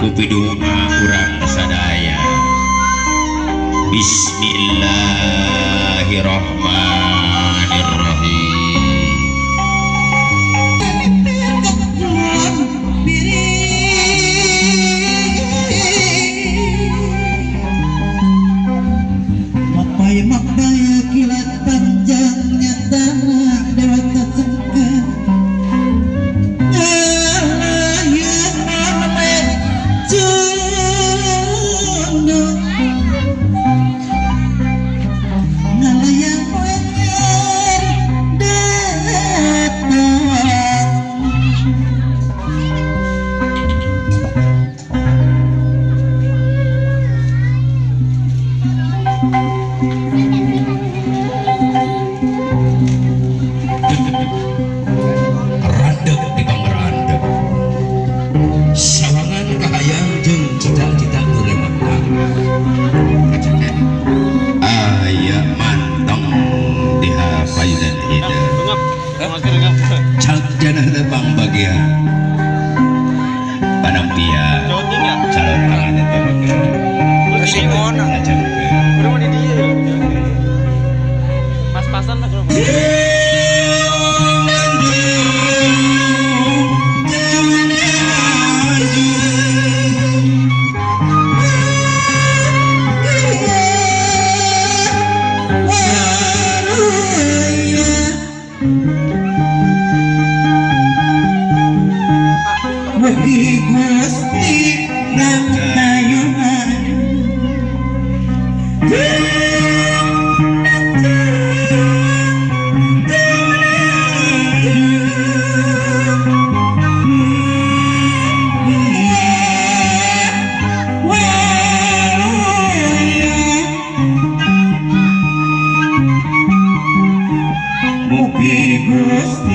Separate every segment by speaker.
Speaker 1: Ku pidu'a urang sadaya. Bismillahirrahmanirrahim.
Speaker 2: Mapay kilat panjangnya tanah dewata cengkeh ngalayang cunduk ngalayang lenger datang.
Speaker 1: Randeg di pangrandeg sawangan kahayang jeung cita-cita nu remektang aya manteng di hapayunan hida cak janah tepang bagian panampia calon panganten
Speaker 3: pas-pasan lah.
Speaker 2: Mugi Gusti nangtayungan Mugi Gusti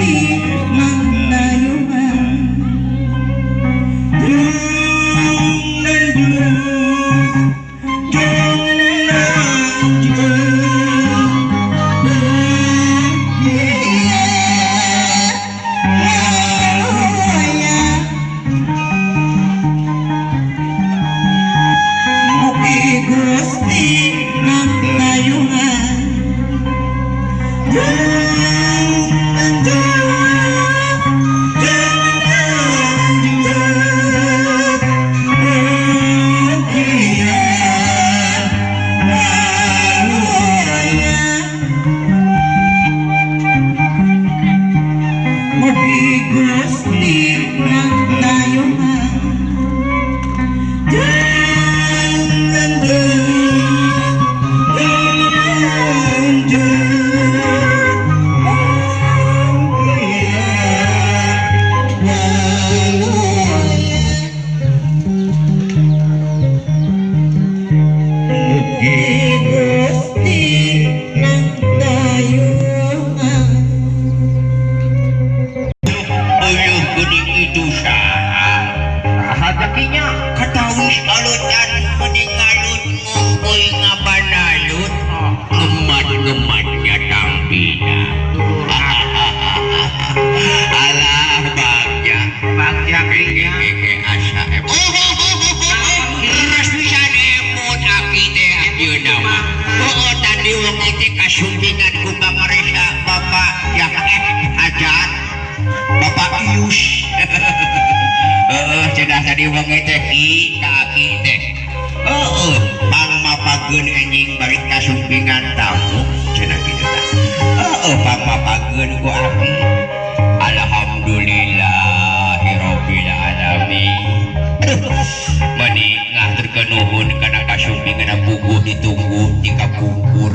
Speaker 2: nangtayungan.
Speaker 1: Ngemat-ngematnya tampina. Alah bagja bagja keke asa keras pisan emut aki teh ayeuna mah. Oh tadi wengi teh kasumpingan ku pangaresa Bapak ya hajat Bapak Ius. Heeh cenah tadi wengi teh ki ka aki teh. Heeh pangmapageun enjing bari kasumpingan tamu cenah kitu tah. Heeh pangmapageun ku aki. Alhamdulillahirabbil alamin. Aduh meuni ngahaturkeun nuhun kana kasumpingan puguh ditunggu di kapungkur.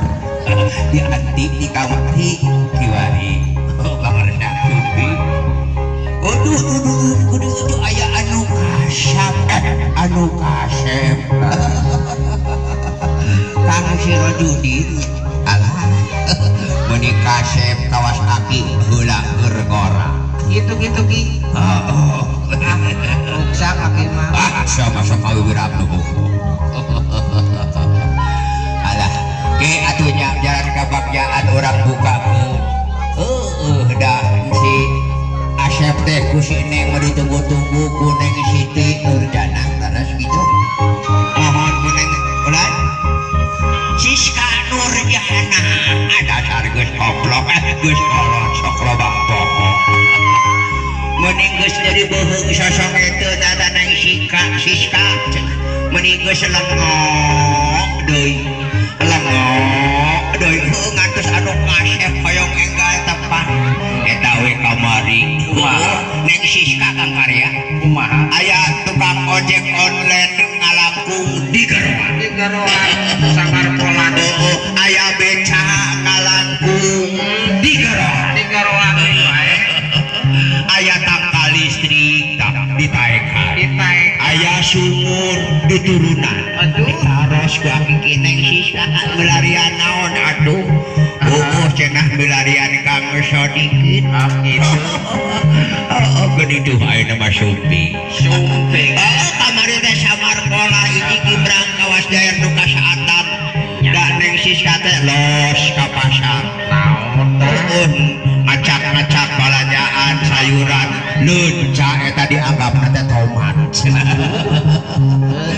Speaker 1: Di anti di kamari kiwari. Oh pangarsa sumping. Aduh aduh kudu itu aya anu kasep anu kasep. Kang Sirojudin alah meuni kasep kawas aki heula keur ngora.
Speaker 4: Gitu-gitu ki.
Speaker 1: Heeh.
Speaker 4: Ruksak aki mah.
Speaker 1: Ah sama-sama kawirap nu buku. Alah ke atuh nya jalan kabagjaan urang bukakeun. Heueuh dah si Asep teh ku si Neng mah ditunggu-tunggu ku Neng Siti Nurjanah leres. geus lengok deui. Lengok deui heuh ngantos anu kasep hoyong enggal tepang. Eta we kamari.
Speaker 4: Kumaha?
Speaker 1: Neng Siska Kang Karya.
Speaker 4: Kumaha?
Speaker 1: Aya tukang ojek online ngalangkung di geroan.
Speaker 4: Di geroan samar pola.
Speaker 1: Oh, aya beca ngalangkung di geroan.
Speaker 4: Di geroan wae.
Speaker 1: Aya tangka listrik tak ditaekan.
Speaker 4: Ditaek.
Speaker 1: Aya sumur diturunan.
Speaker 4: Aduh.
Speaker 1: Ditaros ku aki Neng Siska milarian naon aduh. Oh, cenah milarian Kang Sodikin.
Speaker 4: Ah gitu.
Speaker 1: Oh, geuning tuh ayeuna mah sumping.
Speaker 4: Sumping.
Speaker 1: Oh, kamari teh samar pola hiji kibrang kawas daer nu kasaatan. Da Neng Siska teh los ka pasar.
Speaker 4: Naon tah?
Speaker 1: Heeh, ngacak-ngacak balanjaan sayuran leunca eta dianggapna teh tomat.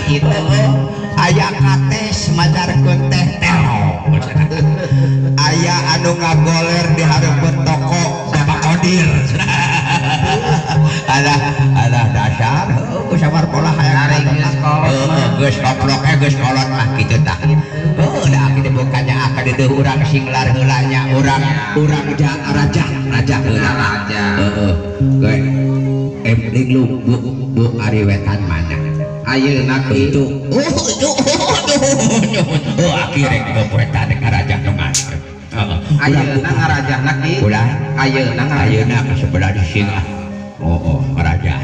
Speaker 4: Gitu.
Speaker 1: Aya kates majarkeun teh terong. Aya anu ngagoler di hareupeun toko Bapak Kodir. Alah, alah dasar heuh samar pola hayang
Speaker 4: Ari geus kolot mah.
Speaker 1: Geus koplok geus kolot mah kitu tah. Heuh da kitu bukannya akan deudeuh urang singlar heula nya urang urang raja raja heula.
Speaker 4: Raja.
Speaker 1: Heeh. Ge emling lu bu bu ari wetan mana?
Speaker 4: Ayeuna ki.
Speaker 1: Itu. Oh, itu. Oh, akhirnya ke wetan ka raja nu ngasep. Heeh.
Speaker 4: Ayeuna ngarajahna ki.
Speaker 1: Ulah.
Speaker 4: Ayeuna ngarajahna.
Speaker 1: Ayeuna ka sebelah di sini ah. Oh, oh, raja.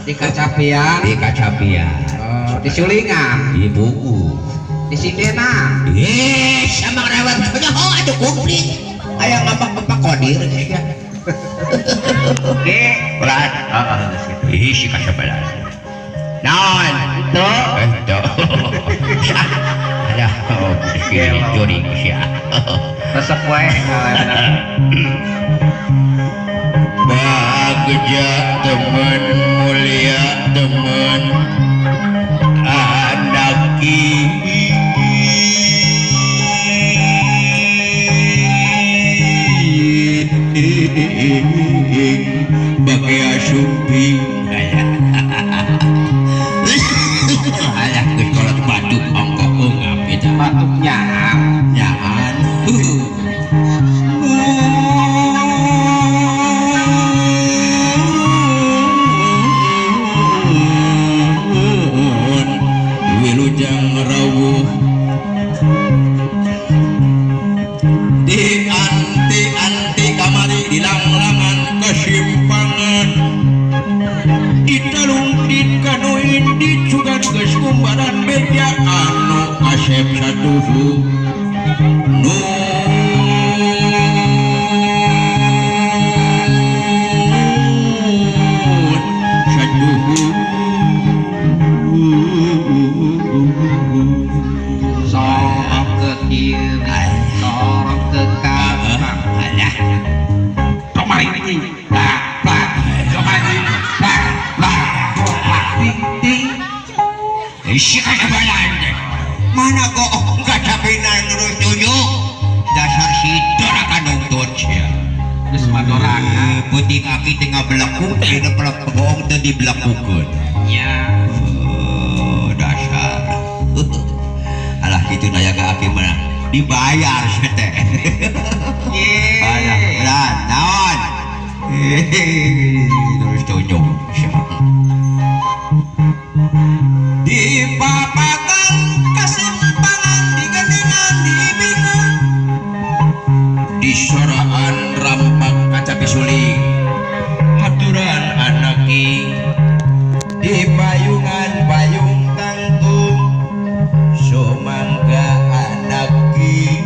Speaker 4: Di Kacapian.
Speaker 1: Di Kacapian.
Speaker 4: Oh, di Sulingan.
Speaker 1: Di Buku.
Speaker 4: Di Sindena.
Speaker 1: Yes, sama rawat. Oh, aduh komplit. Aya ngapak Bapak Kodir geus ya.
Speaker 4: Oke.
Speaker 1: Ulah.
Speaker 4: Heeh, geus kitu.
Speaker 1: Ih, si ka sebelah. Naon?
Speaker 4: Itu.
Speaker 1: Itu. Alah, oh, curi sia.
Speaker 4: Resep wae ngaranna.
Speaker 1: Bagja teman mulia teman anaki bagai sumping. Alah geus kolot batuk ongkok ungap eta
Speaker 4: Batuknya.
Speaker 1: Nyaan. Wilujeng rawuh di anti-anti kamari di langlangan kesimpangan ditalungtit kanuin dicugan geus kumbaran beja anu kasep satuhu nun satuhu.
Speaker 4: Sorok ke kiri, sorok ke kanan.
Speaker 1: Alah,
Speaker 4: Tomari ting, blak blak. Tomari blak blak. Blak ting ting.
Speaker 1: Isi kasabalan teh. Mana kok kacapinan terus tunjuk. Dasar si doraka nungtut sia.
Speaker 4: Geus madoraka.
Speaker 1: Puting aki teh ngabelekuk dina pelek bohong teh dibelekukeun.
Speaker 4: Nya.
Speaker 1: Oh, dasar. Alah kitu daya ka aki mah dibayar sia teh.
Speaker 4: Ye.
Speaker 1: Alah, lah naon? Terus tunjuk sia. Di papatan kasimpangan di genengan di bingung di soraan rampang kaca pisuling haturan anaki di payungan payung tangtung sumangga anaki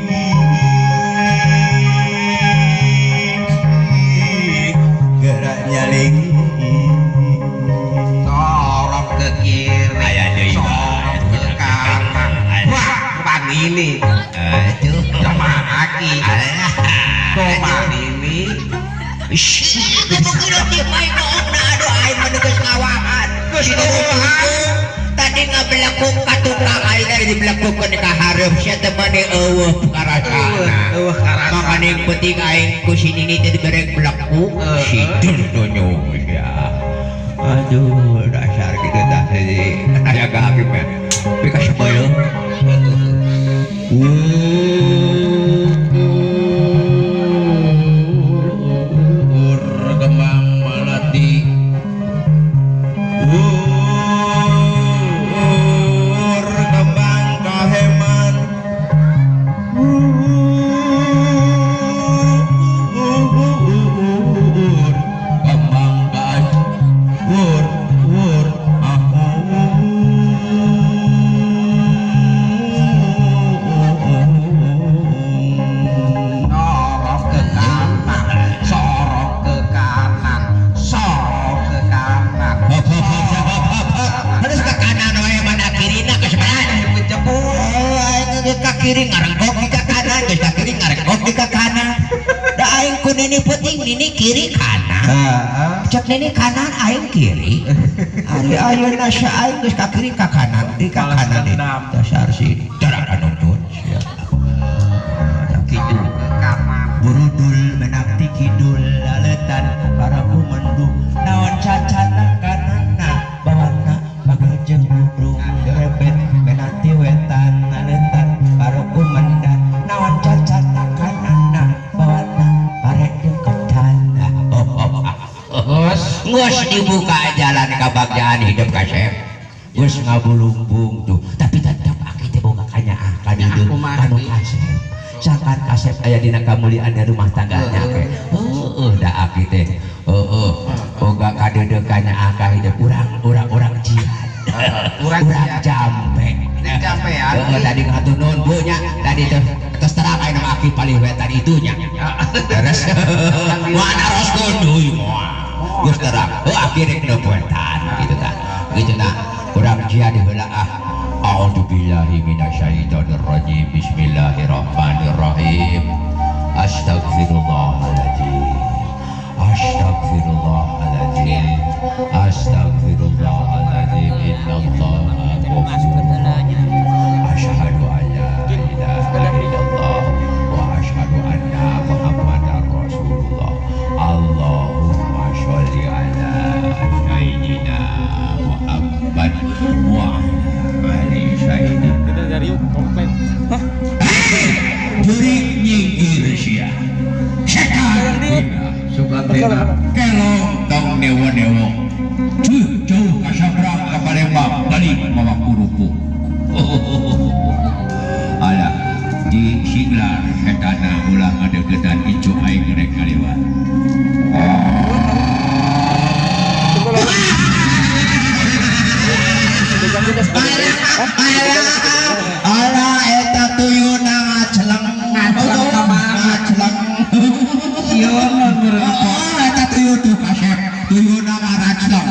Speaker 1: gerak nyaling.
Speaker 4: Sorok ke kiri,
Speaker 1: Aya deui
Speaker 4: sorok ke kanan. Wah, panini.
Speaker 1: Aduh,
Speaker 4: Kumaha ki?
Speaker 1: Alah.
Speaker 4: Kumaha ini?
Speaker 1: Tadi ngabelekuk ka tukang aing dibelekukeun ka hareup sia teh mani eueuh karasana.
Speaker 4: Eueuh karasana.
Speaker 1: Makaning penting aing ku si nini teh dibere belekuk sidur dunyo sia. Aduh, dasar kitu tah jadi aya ka hakim. Tapi ka sebelum. Ur kembang melati. Ur kembang kaheman. Ur kembang kaas. Ur ur
Speaker 4: Sorok ke kanan, sorok ke kanan, sorok ke kanan.
Speaker 1: Hop hop hop hop hop hop. Harus ke kanan wae mana kirina ke sebelah.
Speaker 4: Jepun.
Speaker 1: Aing ge ka kiri ngarenggok di ka kanan, geus ka kiri ngarenggok di ka kanan. Da aing ku nini peuting nini kiri kanan.
Speaker 4: Heeh.
Speaker 1: Cek nini kanan aing kiri. Ari ayeuna sia aing geus ka kiri ka kanan, di ka
Speaker 4: Balas
Speaker 1: kanan di.
Speaker 4: dendam.
Speaker 1: Dasar si darah nuntut sia. Kitu.
Speaker 4: Sorok ke kanan.
Speaker 1: Burudul menak ti kidul laletan para mendung naon cacana kanana bawana bageur jeung burung rebet menak ti wetan laletan para kumendan naon cacana kanana bawana pare jeung ketan. Oh, oh, ah.
Speaker 4: Geus.
Speaker 1: Geus dibuka jalan kabagjaan hidup kasep geus ngabulumbung tuh tapi tetep aki teh boga kanyaah ka dieu
Speaker 4: Kumaha,
Speaker 1: kanu
Speaker 4: Ki?
Speaker 1: Kasep sangkan kasep aya dina kamuliaan di rumah tangganya ke heueuh da aki teh heueuh boga kadeudeuh kanyaah ka hidup urang urang urang jian
Speaker 4: Urang
Speaker 1: urang
Speaker 4: jian.
Speaker 1: jampe.
Speaker 4: Jampean.
Speaker 1: Heeh, tadi ngatur nuhun Bu nya tadi teh terus terang aya nama aki paling wetan itu nya terus moal naroskeun deui moal geus terang heuh aki rek wetan gitu tah gitu tah urang jian heula ah. A'udzubillahi minasyaitonirrajim. Bismillahirrahmanirrahim. Astagfirullahaladzim. Astagfirullahaladzim. Astagfirullahaladzim. Innallaha ghafurur rahim. Asyhadu an la ilaha illallah wa asyhadu anna Muhammadar Rasulullah. Allahumma sholli ala sayyidina Muhammad wa ala ali sayyidina.
Speaker 3: Kita dari yuk komplain.
Speaker 1: Jurik nyingkir sia. Setan.
Speaker 4: Suka tena.
Speaker 1: Kelong tong newo-newo. Cuh jauh ka sabrang ka Palembang balik mawa kurupu. Alah di siglar setana ulah ngadeukeutan incu aing rek kaliwat.
Speaker 3: Tunggu lama. Hah?
Speaker 1: Alah eta tuyulna ngaceleng.
Speaker 4: Ngaceleng ka mana?
Speaker 1: Ngaceleng.
Speaker 4: Sieun meureun.
Speaker 1: Oh, eta tuyul tuh kasep. Tuyulna ngaracleng.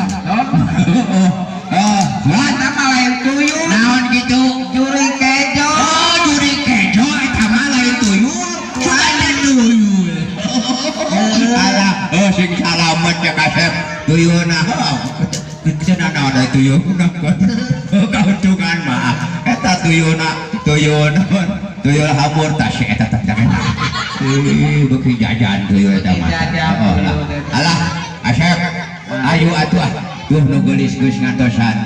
Speaker 1: Oh,
Speaker 4: Wah, nama lain tuyul.
Speaker 1: naon gitu?
Speaker 4: Juri kejo.
Speaker 1: Oh, juri kejo eta mah lain tuyul. Sugan tuyul. Alah, oh sing salamet ya kasep. Tuyulna. Cenah naon da tuyulna. Kauntungan mah eta tuyulna, tuyul naon? Tuyul hamur tah si eta teh enak. Ih, beuki jajan tuyul eta mah.
Speaker 4: Beuki jajan
Speaker 1: Oh, lah.
Speaker 4: tuyul eta.
Speaker 1: Alah, Asep, ayo atuh ah. Tuh nu geulis geus ngatosan.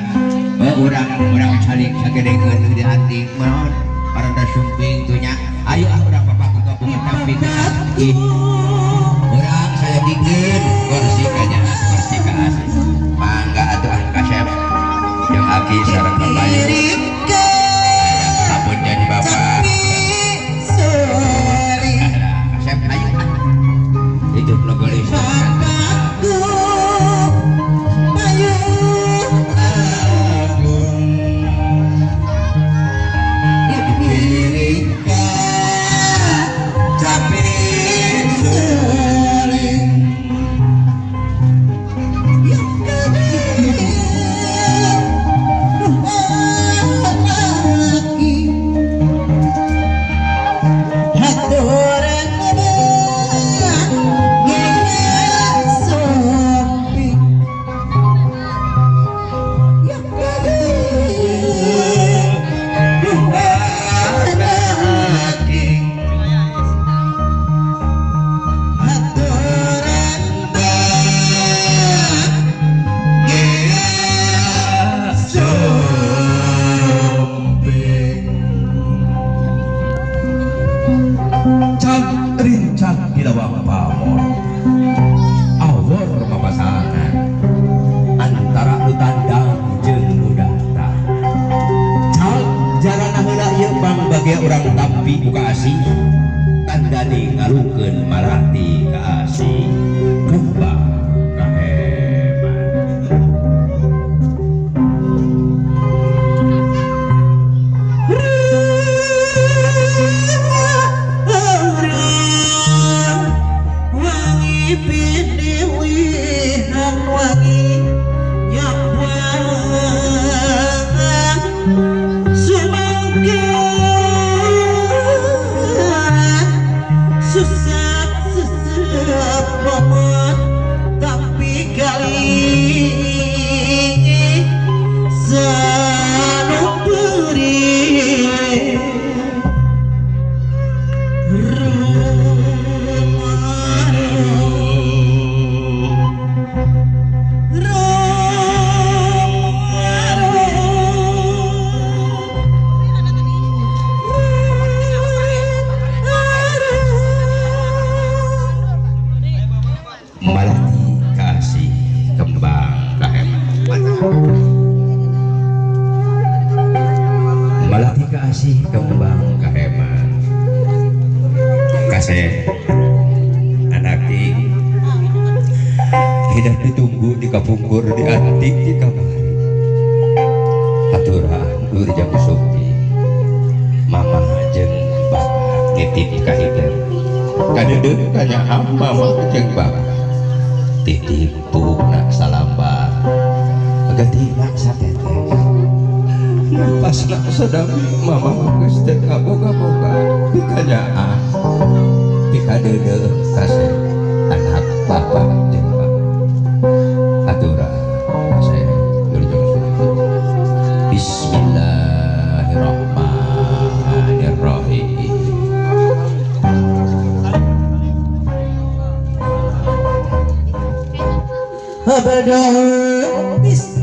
Speaker 1: Oh, urang urang calik sagedekeun di hati naon paranda sumping tuh nya. Ayo ah urang bapak ke bunga tamping. Ih, urang saya dingin kursi kanya kursi ka asih. Mangga atuh ah kasep. Jeung aki sareng bapak. Sapunten bapak. Alah, kasep ayo ah. Hidup nu geulis.
Speaker 2: Yeah.
Speaker 1: urang tampi ku kaasih tandane ngalungkeun malati kaasih kembang kaheman.
Speaker 2: Wangi piniwihan wangi nyapang sumangga susah susah momot tapi kali sanuburi
Speaker 1: Malati kaasih kembang kaheman. Malati kaasih kembang kaheman. Kasih anaki hidup ditunggu di kapungkur di antik di kamari. Haturah lur jam sukti mama jeung bapak nitip ka hideung kadeudeuh kanyaah mama jeung bapak titip puukna salambar getihna satetes napasna sadami mama geus teu kaboga-boga pikanyaah pikadeudeuh kasih anak bapak jeung mama. Haturah kasih lur jam sukti. Bismillahirrahmanirrahim.
Speaker 2: Bismillah.